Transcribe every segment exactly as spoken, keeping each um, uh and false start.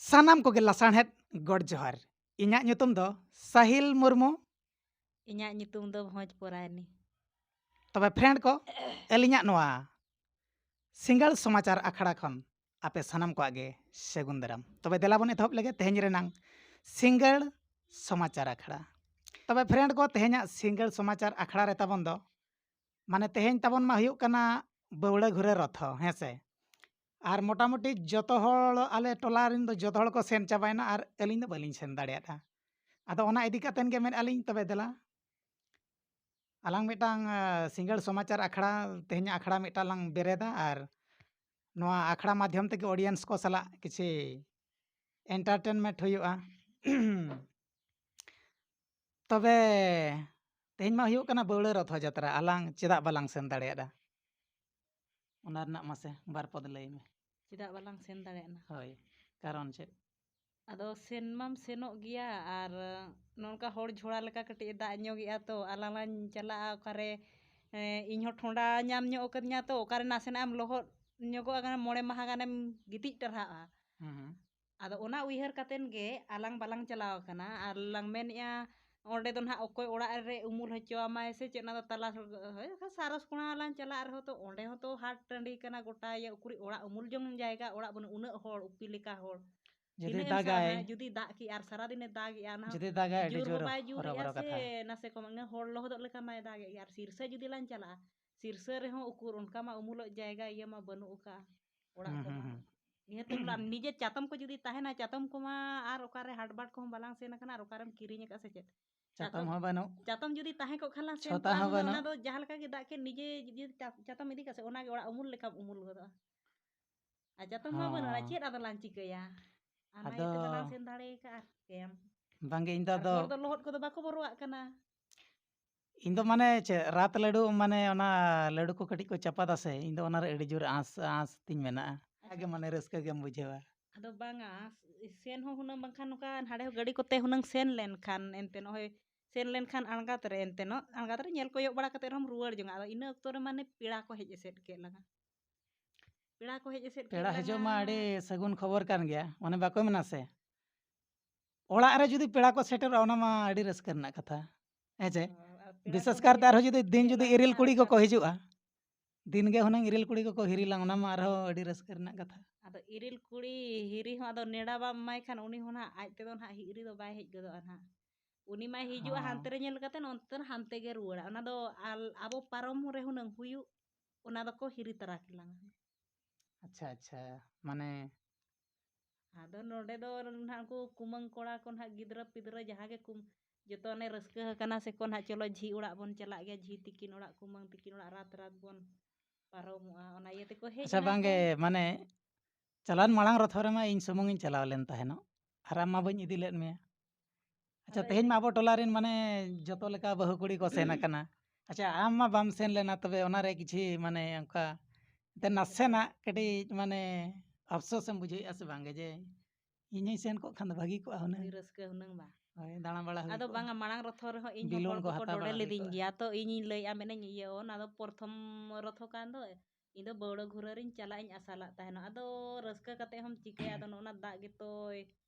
ᱥᱟᱱᱟᱢ ᱠᱚᱜᱮ ᱞᱟᱥᱟᱬᱦᱮᱫ ᱜᱚᱰ ᱡᱚᱦᱟᱨ᱾ ᱤᱧᱟᱹᱜ ᱧᱩᱛᱩᱢ ᱫᱚ ᱥᱟᱦᱤᱞ ᱢᱩᱨᱢᱩ᱾ ᱤᱧᱟᱹᱜ ᱧᱩᱛᱩᱢ ᱫᱚ ᱵᱷᱚᱸᱡᱽ ᱯᱚᱨᱟᱭᱱᱤ᱾ ᱛᱚᱵᱮ friend ᱠᱚ, ᱟᱹᱞᱤᱧᱟᱜ ᱱᱚᱣᱟ ᱥᱤᱸᱜᱟᱹᱲ ᱥᱚᱢᱟᱪᱟᱨ ᱟᱠᱷᱲᱟ ᱠᱷᱚᱱ ᱟᱯᱮ ᱥᱟᱱᱟᱢ ᱠᱚᱣᱟᱜ ᱜᱮ ᱥᱟᱹᱜᱩᱱ ᱫᱟᱨᱟᱢ᱾ ᱛᱚᱵᱮ ᱫᱮᱞᱟ ᱵᱚᱱ ᱮᱛᱚᱦᱚᱵ ᱞᱮᱜᱮ ᱛᱮᱦᱮᱧ ᱨᱮᱱᱟᱝ ᱥᱤᱸᱜᱟᱹᱲ ᱥᱚᱢᱟᱪᱟᱨ ᱟᱠᱷᱲᱟ᱾ ᱛᱚᱵᱮ friend ᱠᱚ, ᱛᱮᱦᱮᱧᱟᱜ ᱥᱤᱸᱜᱟᱹᱲ ᱥᱚᱢᱟᱪᱟᱨ ᱟᱠᱷᱲᱟ ᱨᱮ ᱛᱟᱵᱚᱱ ᱫᱚ, ᱢᱟᱱᱮ ᱛᱮᱦᱮᱧ ᱛᱟᱵᱚᱱ ᱢᱟ ᱦᱩᱭᱩᱜ ᱠᱟᱱᱟ ᱵᱟᱹᱣᱲᱟᱹ ᱜᱷᱩᱨᱟᱹ ᱨᱚᱛᱷᱚ, ᱦᱮᱸ ᱥᱮ? ᱟᱨ ᱢᱚᱴᱟᱢᱩᱴᱤ ᱡᱚᱛᱚ ᱦᱚᱲ, ᱟᱞᱮ ᱴᱚᱞᱟ ᱨᱮᱱ ᱫᱚ ᱡᱚᱛᱚ ᱦᱚᱲ ᱠᱚ ᱥᱮᱱ ᱪᱟᱵᱟᱭᱮᱱᱟ ᱟᱨ ᱟᱹᱞᱤᱧ ᱫᱚ ᱵᱟᱹᱞᱤᱧ ᱥᱮᱱ ᱫᱟᱲᱮᱭᱟᱫᱼᱟ᱾ ᱟᱫᱚ ᱚᱱᱟ ᱤᱫᱤ ᱠᱟᱛᱮᱱ ᱜᱮ ᱢᱮᱱᱮᱫᱼᱟ ᱞᱤᱧ, ᱛᱚᱵᱮ ᱫᱮᱞᱟ ᱟᱞᱟᱝ ᱢᱤᱫᱴᱟᱝ, ᱟᱸ, ᱥᱤᱸᱜᱟᱹᱲ ᱥᱚᱢᱟᱪᱟᱨ ᱟᱠᱷᱲᱟ, ᱛᱮᱦᱮᱧᱟᱜ ᱟᱠᱷᱲᱟ ᱢᱤᱫᱴᱟᱝ ᱞᱟᱝ ᱵᱮᱨᱮᱫᱟ ᱟᱨ ᱱᱚᱣᱟ ᱟᱠᱷᱲᱟ ᱢᱟᱫᱽᱫᱷᱚᱢ ᱛᱮᱜᱮ audience ᱠᱚ ᱥᱟᱞᱟᱜ ᱠᱤᱪᱷᱤ entertainment ᱦᱩᱭᱩᱜᱼᱟ᱾ ᱛᱚᱵᱮ ᱛᱮᱦᱮᱧ ᱢᱟ ᱦᱩᱭᱩᱜ ᱠᱟᱱᱟ ᱵᱟᱹᱣᱲᱟᱹ ᱨᱚᱛᱷᱚ ᱡᱟᱛᱨᱟ, ᱟᱞᱟᱝ ᱪᱮᱫᱟᱜ ᱵᱟᱞᱟᱝ ᱥᱮᱱ ᱫᱟᱲᱮᱭᱟᱫᱟ? ᱚᱱᱟ ᱨᱮᱱᱟᱜ ᱢᱟᱥᱮ ᱵᱟᱨ ᱯᱚᱫ ᱞᱟᱹᱭ ᱢᱮ᱾ ᱪᱮᱫᱟᱜ ᱵᱟᱞᱟᱝ ᱥᱮᱱ ᱫᱟᱲᱮᱭᱟᱜᱼᱟ? ᱦᱳᱭ, ᱠᱟᱨᱚᱱ ᱪᱮᱫ? ᱟᱫᱚ ᱥᱮᱱ ᱢᱟᱢ ᱥᱮᱱᱚᱜ ᱜᱮᱭᱟ, ᱟᱨ ᱱᱚᱝᱠᱟ ᱦᱚᱲ ᱡᱷᱚᱲᱟ ᱞᱮᱠᱟ ᱠᱟᱹᱴᱤᱡ ᱮ ᱫᱟᱜ ᱧᱚᱜᱮᱜᱼᱟ, ᱛᱚ ᱟᱞᱟᱝ ᱞᱟᱝ ᱪᱟᱞᱟᱜᱼᱟ ᱚᱠᱟᱨᱮ? ᱮᱸ, ᱤᱧ ᱦᱚᱸ ᱴᱷᱚᱸᱰᱟ ᱧᱟᱢ ᱧᱚᱜ ᱠᱟᱹᱫᱤᱧᱟ, ᱛᱚ ᱚᱠᱟᱨᱮ ᱱᱟᱥᱮᱱᱟᱜ ᱮᱢ ᱞᱚᱦᱚᱫ ᱧᱚᱜᱚᱜᱼᱟ, ᱜᱟᱱ ᱢᱚᱬᱮ ᱢᱟᱦᱟ ᱜᱟᱱᱮᱢ ᱜᱤᱛᱤᱡ ᱴᱟᱨᱦᱟᱜᱼᱟ᱾ ᱦᱩᱸ, ᱦᱩᱸ᱾ ᱟᱫᱚ ᱚᱱᱟ ᱩᱭᱦᱟᱹᱨ ᱠᱟᱛᱮᱱ ᱜᱮ ᱟᱞᱟᱝ ᱵᱟᱞᱟᱝ ᱪᱟᱞᱟᱣ ᱟᱠᱟᱱᱟ, ᱟᱨ ᱞᱟᱝ ᱢᱮᱱᱮᱜᱼᱟ ᱚᱸᱰᱮ ᱫᱚ ᱱᱟᱦᱟᱜ ᱚᱠᱚᱭ ᱚᱲᱟᱜ ᱨᱮ ᱩᱢᱩᱞ ᱦᱚᱪᱚᱣᱟᱢᱟᱭ ᱥᱮ ᱪᱮᱫ, ᱚᱱᱟ ᱫᱚ ᱛᱟᱞᱟ ᱦᱚᱲ, ᱦᱳᱭ, ᱥᱟᱨᱚᱥ ᱠᱚᱬᱟ ᱞᱟᱝ ᱪᱟᱞᱟᱜ ᱨᱮᱦᱚᱸ ᱛᱚ ᱚᱸᱰᱮ ᱦᱚᱸ ᱛᱚ ᱦᱟᱴ ᱴᱟᱺᱰᱤ ᱠᱟᱱᱟ ᱜᱚᱴᱟ ᱤᱭᱟᱹ, ᱩᱠᱩᱨᱤᱡ ᱚᱲᱟᱜ ᱩᱢᱩᱞ ᱡᱚᱝ ᱡᱟᱭᱜᱟ, ᱚᱲᱟᱜ ᱵᱟᱹᱱᱩᱜ, ᱩᱱᱟᱹᱜ ᱦᱚᱲ, ᱩᱯᱤ ᱞᱮᱠᱟ ᱦᱚᱲ᱾ ᱡᱩᱫᱤ ᱛᱤᱱᱟᱹᱜ ᱮᱢ ᱥᱟᱦᱟᱣᱟ? ᱫᱟᱜᱟᱭ᱾ ᱦᱮᱸ, ᱡᱩᱫᱤ ᱫᱟᱜ ᱠᱮᱜᱼᱟ ᱟᱨ ᱥᱟᱨᱟᱫᱤᱱᱮ ᱫᱟᱜᱮᱜᱼᱟ, ᱚᱱᱟ ᱦᱚᱸ ᱡᱩᱫᱤ ᱫᱟᱜᱟᱭ, ᱟᱹᱰᱤ ᱡᱳᱨ ᱡᱳᱨ ᱦᱚᱸ ᱵᱟᱭ ᱡᱳᱨᱮᱜᱼᱟ ᱦᱚᱨᱚᱵᱚᱨᱚ ᱥᱮ ᱠᱟᱛᱷᱟ᱾ ᱱᱟᱥᱮ ᱠᱚᱢ, ᱤᱱᱟᱹ ᱦᱚᱲ ᱞᱚᱦᱚᱫᱚᱜ ᱞᱮᱠᱟ ᱢᱟᱭ ᱫᱟᱜᱮᱜ ᱜᱮᱭᱟ᱾ ᱟᱨ ᱥᱤᱨᱥᱟᱹ ᱡᱩᱫᱤ ᱞᱟᱝ ᱪᱟᱞᱟᱜᱼᱟ, ᱥᱤᱨᱥᱟᱹ ᱨᱮᱦᱚᱸ ᱩᱠᱩᱨ ᱚᱱᱠᱟ ᱢᱟ ᱩᱢᱩᱞᱚᱜ ᱡᱟᱭᱜᱟ ᱤᱭᱟᱹ ᱢᱟ ᱵᱟᱹᱱᱩᱜ ᱟᱠᱟᱜᱼᱟ ᱚᱲᱟᱜ ᱦᱩᱸ, ᱠᱚᱢᱟ᱾ ᱦᱩᱸ, ᱦᱩᱸ᱾ ᱱᱤᱦᱟᱹᱛ ᱮᱢ ᱞᱟᱜᱼᱟ, ᱱᱤᱡᱮ ᱪᱟᱛᱚᱢ ᱠᱚ ᱡᱩᱫᱤ ᱛᱟᱦᱮᱱᱟ, ᱪᱟᱛᱚᱢ ᱠᱚᱢᱟ ᱟᱨ ᱚᱠᱟᱨᱮ ᱦᱟᱴ ᱵᱟᱴ ᱠᱚᱦᱚᱸ ᱵᱟᱞᱟᱝ ᱥᱮᱱ ᱟᱠᱟᱱᱟ, ᱟᱨ ᱚᱠᱟᱨᱮᱢ ᱠᱤᱨᱤᱧ ᱟᱠᱟᱫᱼᱟ ᱥᱮ ᱪᱮᱫ? ᱪᱟᱛᱚᱢ ᱪᱟᱛᱚᱢ, ᱦᱚᱸ ᱵᱟᱹᱱᱩᱜ᱾ ᱪᱟᱛᱚᱢ ᱡᱩᱫᱤ ᱛᱟᱦᱮᱸ ᱠᱚᱜ ᱠᱷᱟᱱ ᱞᱟᱝ ᱥᱮᱱ ᱪᱷᱚᱛᱟ ᱠᱚᱜᱼᱟ ᱦᱚᱸ ᱦᱩᱱᱟᱹᱝ, ᱵᱟᱹᱱᱩᱜ᱾ ᱚᱱᱟ ᱫᱚ ᱡᱟᱦᱟᱸ ᱞᱮᱠᱟ ᱜᱮ ᱫᱟᱜ ᱠᱮᱫ, ᱱᱤᱡᱮ ᱡᱩᱫᱤ ᱪᱟ-, ᱪᱟᱛᱚᱢ ᱤᱫᱤ ᱠᱟᱜ ᱥᱮ, ᱚᱱᱟ ᱜᱮ ᱚᱲᱟᱜ ᱩᱢᱩᱞ ᱞᱮᱠᱟᱢ ᱩᱢᱩᱞ ᱜᱚᱫᱚᱜᱼᱟ᱾ ᱟᱨ ᱪᱟᱛᱚᱢ ᱢᱟ ᱵᱟᱹᱱᱩᱜᱼᱟ, ᱦᱚᱸ᱾ ᱪᱮᱫ ᱟᱫᱚ ᱞᱟᱝ ᱪᱤᱠᱟᱹᱭᱟ? ᱚᱱᱟ ᱟᱫᱚ ᱤᱭᱟᱹᱛᱮ ᱵᱟᱞᱟᱝ ᱥᱮᱱ ᱫᱟᱲᱮ ᱟᱠᱟᱫᱼᱟ᱾ ᱟᱨ ᱪᱤᱠᱟᱹᱭᱟᱢ? ᱵᱟᱝᱜᱮ, ᱤᱧ ᱫᱚ ᱟᱨ ᱟᱫᱚ ᱦᱚᱲ ᱫᱚ ᱞᱚᱦᱚᱫ ᱠᱚᱫᱚ ᱵᱟᱠᱚ ᱵᱚᱨᱚᱣᱟᱜ ᱠᱟᱱᱟ᱾ ᱤᱧ ᱫᱚ ᱢᱟᱱᱮ ᱪᱮᱫ, ᱨᱟᱛ ᱞᱟᱹᱰᱩ, ᱢᱟᱱᱮ ᱚᱱᱟ ᱞᱟᱹᱰᱩ ᱠᱚ ᱠᱟᱹᱴᱤᱡ ᱠᱚ ᱪᱟᱯᱟᱫᱟ ᱥᱮ, ᱤᱧ ᱫᱚ ᱚᱱᱟᱨᱮ ᱟᱹᱰᱤ ᱡᱳᱨ ᱟᱸᱥ, ᱟᱸᱥ ᱛᱤᱧ ᱢᱮᱱᱟᱜᱼᱟ᱾ ᱟᱪᱪᱷᱟ᱾ ᱟᱜᱮ ᱢᱟᱱᱮ ᱨᱟᱹᱥᱠᱟᱹ ᱜᱮᱢ ᱵᱩᱡᱷᱟᱹᱣᱟ᱾ ᱟᱫᱚ ᱵᱟᱝᱟ, ᱥᱮᱱ ᱦᱚᱸ ᱦᱩᱱᱟᱹᱝ, ᱵᱟᱝᱠᱷᱟᱱ ᱱᱚᱝᱠᱟ ᱦᱟᱸᱰᱮ ᱦᱚᱸ ᱜᱟᱹᱰᱤ ᱠᱚᱛᱮ ᱦᱩᱱᱟᱹᱝ ᱥᱮᱱ ᱞᱮᱱᱠᱷᱟᱱ, ᱮᱱᱛᱮ ᱱᱚᱜᱼᱚᱭ ᱥᱮᱱ ᱞᱮᱱᱠᱷᱟᱱ ᱟᱬᱜᱟᱛ ᱨᱮ, ᱮᱱᱛᱮ ᱱᱚᱜ ᱟᱬᱜᱟᱛ ᱨᱮ ᱧᱮᱞ ᱠᱚᱭᱚᱜ ᱵᱟᱲᱟ ᱠᱟᱛᱮ ᱨᱮᱦᱚᱸᱢ ᱨᱩᱣᱟᱹᱲ ᱡᱚᱝᱟ᱾ ᱟᱫᱚ ᱤᱱᱟᱹ ᱚᱠᱛᱚ ᱨᱮ ᱢᱟᱱᱮ ᱯᱮᱲᱟ ᱠᱚ ᱦᱮᱡ ᱮᱥᱮᱫ ᱠᱮᱫ ᱞᱟᱝᱟ᱾ ᱯᱮᱲᱟ ᱠᱚ ᱦᱮᱡ ᱮᱥᱮᱫ ᱠᱮᱫ ᱯᱮᱲᱟ ᱦᱤᱡᱩᱜ ᱢᱟ ᱞᱟᱝᱟ᱾ ᱟᱹᱰᱤ ᱥᱟᱹᱜᱩᱱ ᱠᱷᱚᱵᱚᱨ ᱠᱟᱱ ᱜᱮᱭᱟ, ᱚᱱᱮ ᱵᱟᱠᱚ ᱢᱮᱱᱟ ᱥᱮ, ᱚᱲᱟᱜ ᱨᱮ ᱡᱩᱫᱤ ᱯᱮᱲᱟ ᱠᱚ ᱥᱮᱴᱮᱨᱚᱜᱼᱟ, ᱚᱱᱟ ᱢᱟ ᱟᱹᱰᱤ ᱨᱟᱹᱥᱠᱟᱹ ᱨᱮᱱᱟᱜ ᱠᱟᱛᱷᱟ, ᱦᱮᱸ ᱪᱮ? ᱦᱚᱸ, ᱟᱨ ᱯᱮᱲᱟ ᱵᱤᱥᱮᱥ ᱠᱚ ᱠᱟᱨᱛᱮ ᱟᱨᱦᱚᱸ ᱡᱩᱫᱤ ᱫᱤᱱ ᱡᱩᱫᱤ ᱤᱨᱤᱞ ᱠᱩᱲᱤ ᱠᱚᱠᱚ ᱦᱤᱡᱩᱜᱼᱟ, ᱫᱤᱱ ᱜᱮ ᱦᱩᱱᱟᱹᱝ ᱤᱨᱤᱞ ᱠᱩᱲᱤ ᱠᱚᱠᱚ ᱦᱤᱨᱤ ᱞᱟᱝ, ᱚᱱᱟ ᱢᱟ ᱟᱨᱦᱚᱸ ᱟᱹᱰᱤ ᱨᱟᱹᱥᱠᱟᱹ ᱨᱮᱱᱟᱜ ᱠᱟᱛᱷᱟ᱾ ᱟᱫᱚ ᱤᱨᱤᱞ ᱠᱩᱲᱤ ᱦᱤᱨᱤ ᱦᱚᱸ ᱟᱫᱚ ᱱᱮᱰᱟ ᱵᱟᱢ ᱮᱢᱟᱭ ᱠᱷᱟᱱ ᱩᱱᱤ ᱦᱚᱸ ᱱᱟᱦᱟᱜ ᱟᱡ ᱛᱮᱫᱚ ᱱᱟᱦᱟᱜ ᱦᱤᱨᱤ ᱫᱚ ᱵᱟᱭ ᱦᱮᱡ ᱜᱚᱫᱚᱜᱼᱟ ᱱᱟᱦᱟᱜ᱾ ᱩᱱᱤ ᱢᱟᱭ ᱦᱤᱡᱩᱜᱼᱟ ᱦᱚᱸ᱾ ᱦᱟᱱᱛᱮ ᱨᱮ ᱧᱮᱞ ᱠᱟᱛᱮ, ᱱᱚᱱᱛᱮ ᱦᱟᱱᱛᱮ ᱜᱮ ᱨᱩᱣᱟᱹᱲᱟ᱾ ᱚᱱᱟ ᱫᱚ ᱟᱞ-, ᱟᱵᱚ ᱯᱟᱨᱚᱢ ᱨᱮ ᱦᱩᱱᱟᱹᱝ ᱦᱩᱭᱩᱜ, ᱚᱱᱟ ᱫᱚᱠᱚ ᱦᱤᱨᱤ ᱛᱟᱨᱟ ᱠᱮᱞᱟᱝᱟ᱾ ᱟᱪᱪᱷᱟ, ᱟᱪᱪᱷᱟ, ᱢᱟᱱᱮ ᱟᱫᱚ ᱱᱚᱰᱮ ᱫᱚ ᱱᱟᱦᱟᱜ ᱩᱱᱠᱩ ᱠᱩᱢᱟᱹᱝ ᱠᱚᱲᱟ ᱠᱚ ᱱᱟᱦᱟᱜ ᱜᱤᱫᱽᱨᱟᱹ ᱯᱤᱫᱽᱨᱟᱹ ᱡᱟᱦᱟᱸ ᱜᱮ ᱠᱩᱢ-, ᱡᱚᱛᱚ ᱚᱱᱮ ᱨᱟᱹᱥᱠᱟᱹ ᱟᱠᱟᱱᱟ ᱥᱮᱠᱚ ᱱᱟᱦᱟᱜ, ᱪᱚᱞᱚ ᱡᱷᱤ ᱚᱲᱟᱜ ᱵᱚᱱ ᱪᱟᱞᱟᱜ ᱜᱮᱭᱟ, ᱡᱷᱤ ᱛᱤᱠᱤᱱ ᱚᱲᱟᱜ, ᱠᱩᱢᱟᱹᱝ ᱛᱤᱠᱤᱱ ᱚᱲᱟᱜ ᱨᱟᱛ ᱨᱟᱛ ᱵᱚᱱ ᱯᱟᱨᱚᱢᱚᱜᱼᱟ, ᱚᱱᱟ ᱤᱭᱟᱹ ᱛᱮᱠᱚ ᱦᱮᱡ ᱟᱪᱪᱷᱟ, ᱮᱱᱟ ᱵᱟᱝᱜᱮ, ᱠᱚ᱾ ᱢᱟᱱᱮ ᱪᱟᱞᱟᱣᱮᱱ ᱢᱟᱲᱟᱝ ᱨᱚᱛᱷᱚ ᱨᱮᱢᱟ ᱤᱧ ᱥᱩᱢᱩᱝ ᱤᱧ ᱪᱟᱞᱟᱣ ᱞᱮᱱ ᱛᱟᱦᱮᱱᱚᱜ, ᱟᱨ ᱟᱢ ᱢᱟ ᱵᱟᱹᱧ ᱤᱫᱤ ᱞᱮᱫ ᱢᱮᱭᱟ᱾ ᱟᱪᱪᱷᱟ, ᱟᱫᱚ ᱛᱮᱦᱮᱧ ᱤᱧ ᱢᱟ ᱟᱵᱚ ᱴᱚᱞᱟ ᱨᱮᱱ ᱢᱟᱱᱮ ᱡᱚᱛᱚ ᱞᱮᱠᱟ ᱵᱟᱹᱦᱩ ᱠᱩᱲᱤ ᱠᱚ ᱥᱮᱱ ᱟᱠᱟᱱᱟ᱾ ᱟᱪᱪᱷᱟ, ᱟᱢ ᱢᱟ ᱵᱟᱢ ᱥᱮᱱ ᱞᱮᱱᱟ, ᱛᱚᱵᱮ ᱚᱱᱟᱨᱮ ᱠᱤᱪᱷᱤ ᱢᱟᱱᱮ ᱚᱱᱠᱟ ᱮᱱᱛᱮ ᱱᱟᱥᱮᱱᱟᱜ ᱠᱟᱹᱴᱤᱡ ᱢᱟᱱᱮ ᱟᱯᱥᱳᱥ ᱮᱢ ᱵᱩᱡᱷᱟᱹᱣᱮᱫᱼᱟ ᱥᱮ ᱵᱟᱝᱜᱮ, ᱡᱮ ᱤᱧ ᱦᱚᱧ ᱥᱮᱱ ᱠᱚᱜ ᱠᱷᱟᱱ ᱫᱚ ᱵᱷᱟᱹᱜᱤ ᱠᱚᱜᱼᱟ ᱦᱩᱱᱟᱹᱝ? ᱟᱹᱰᱤ ᱨᱟᱹᱥᱠᱟᱹ ᱦᱩᱱᱟᱹᱝ ᱵᱟ᱾ ᱦᱳᱭ, ᱫᱟᱬᱟ ᱵᱟᱲᱟ ᱦᱩᱭ ᱟᱫᱚ ᱠᱚᱜᱼᱟ᱾ ᱵᱟᱝᱟ, ᱢᱟᱲᱟᱝ ᱨᱚᱛᱷᱚ ᱨᱮᱦᱚᱸ ᱤᱧ ᱦᱚᱸ ᱵᱤᱞᱚᱱ ᱦᱚᱲ ᱠᱚ ᱫᱚᱠᱚ ᱦᱟᱛᱟᱣ ᱰᱚᱰᱮ ᱵᱟᱲᱟ ᱦᱩᱭ ᱞᱤᱫᱤᱧ ᱠᱚᱜᱼᱟ᱾ ᱜᱮᱭᱟ, ᱛᱚ ᱤᱧᱤᱧ ᱞᱟᱹᱭᱮᱫᱼᱟ, ᱢᱮᱱᱟᱹᱧ, ᱤᱭᱟᱹ, ᱚᱱᱟ ᱫᱚ ᱯᱨᱚᱛᱷᱚᱢ ᱨᱚᱛᱷᱚ ᱠᱟᱱ ᱫᱚ, ᱤᱧ ᱫᱚ ᱵᱟᱹᱣᱲᱟᱹ ᱜᱷᱩᱨᱟᱹ ᱨᱤᱧ ᱪᱟᱞᱟᱜ ᱤᱧ ᱟᱥᱟ ᱞᱟᱜ ᱛᱟᱦᱮᱱᱚᱜ᱾ ᱟᱫᱚ ᱨᱟᱹᱥᱠᱟᱹ ᱠᱟᱛᱮ ᱦᱚᱸᱢ ᱪᱤᱠᱟᱹᱭᱟ? ᱟᱫᱚ ᱱᱚᱜᱼᱚ ᱱᱟ ᱫᱟᱜ ᱜᱮᱛᱚᱭ